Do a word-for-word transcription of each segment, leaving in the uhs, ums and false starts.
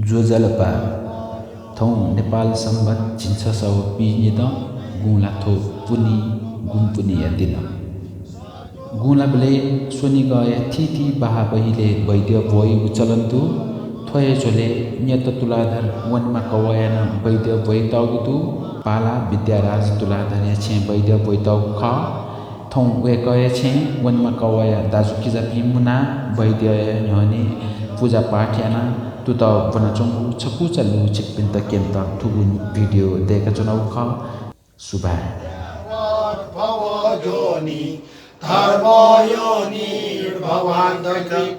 ज्वजलपा, थौं नेपाल संवत् झिंछसः व पीनिदँ गुंलाथ्व पुन्हि गुंपुन्हिया दिन। गुंलाबलय् स्वनिगःया थीथी बाहाः बहिलय् वैद्य ब्वइगु चलन दु। थ्व हे झ्वलय् न्यत तुलाधर वनेमा कवःया नं वैद्य ब्वइतःगु दु। बांला विद्याराज तुलाधरया छेँय् वैद्य ब्वइतःगु खः। थौं वय्कःया छेँय् वनेमा कवःया दाजुकिजापिं मुनाः वैद्यया न्ह्यःने पुजापाठ यानाः तुतः ब्वनाच्वंगु छकूचा लुगु छिकपिन्त क्यनेत थुगु भिडियो दय्काच्वनागु खः। सुभाय्। धर्मयोनिर्भवान्धकृत्।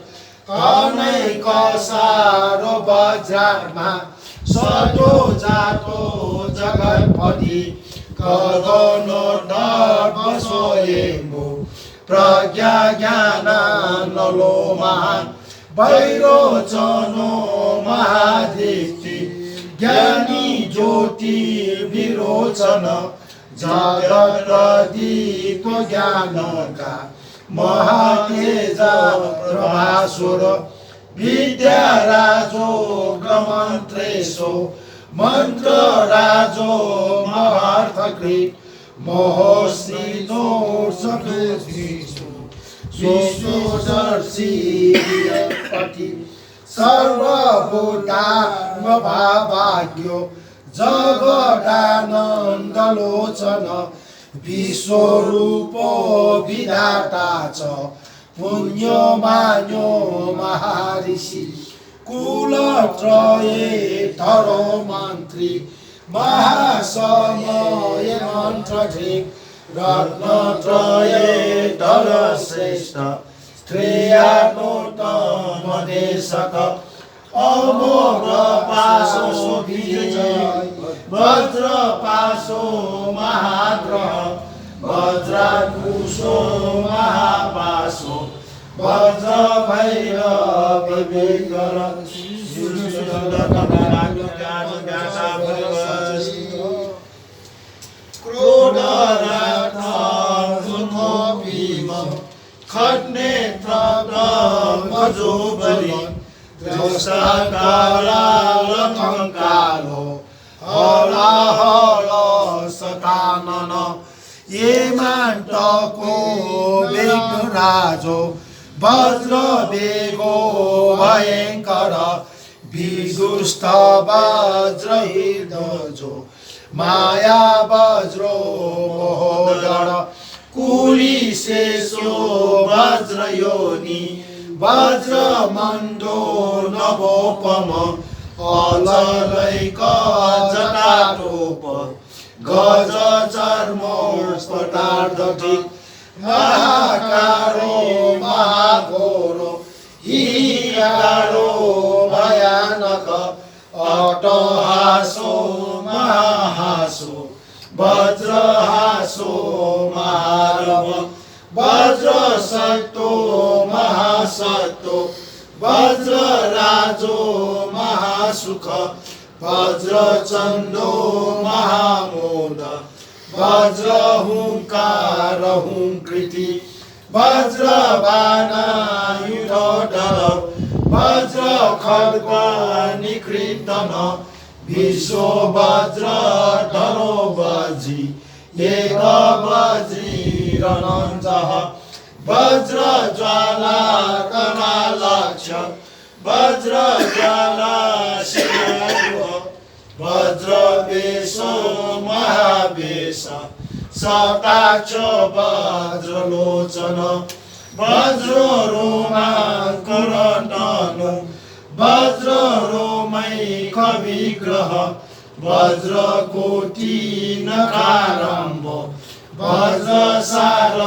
कनैकसारो वज्रात्मा सद्यो जातो जगत्पति। गगनोर्ध्वगः स्वयम्भू प्रज्ञाज्ञानानलो महान्। वैरोचनो महादृष्टि ज्ञानी ज्योतिर्विरोचन। जगत्प्रदीप ज्ञानका महातेज प्रभास्वर। विद्याराजोग्रमन्त्रेशो मन्त्रराजो महार्थकृत्। महर्षिणो सदोषिषु विश्वदर्शी विद्यापति। सर्वभूतात्मभावाढ्यो जगदानन्दलोचन। विश्वरूपो विधाता च पुण्यमान्यो महाऋषि। कुलत्रये धरो मन्त्री महासमये मन्त्रधृक्। रत्नत्रये धरो श्रेष्ठ श्रेयानोत्तमदेशक। अमोघपाशो विजयी वज्रपाशो महाग्रह। वज्राङ्कुशो महापाशो वज्रभैरव विकल। क्रोधराट्टहासो भीम खड्गनेत्रं खगोपरि। दष्टा करालकंकालो हलाहल शतानन। हेमान्तको विघ्नराजो वज्रवेगो भयङ्कर। विदुस्त वज्रहृद्वज्रो मायावज्रो महोदर। कुलीशेषो वज्रयोनि वज्रमन्दो नभोपम। अचलैकजटाटोप गजचर्मोपटार्धधि। महाकारो महाघोरो हिंकारो भयानक। अट्टहासो महाहासो वज्रहासो महारव। वज्रसत्त्वो महासत्त्वो वज्रराजो महासुख। वज्रचण्डो महामोद वज्रहुंकारहुंकृति। वज्रबाणायुधधर वज्रखड्गनिकृन्तन। विश्ववज्रधरो वज्री एकवज्री रणञ्जः। वज्रज्वालाकरालाक्ष वज्रज्वालाशिखायुः। वज्रवेषो महावेष शताक्ष वज्रलोचन। वज्ररोमाङ्कुरतनो वज्ररोमैकविग्रह। वज्रकोटिनखारम्भ वज्रसारकाक्षमि।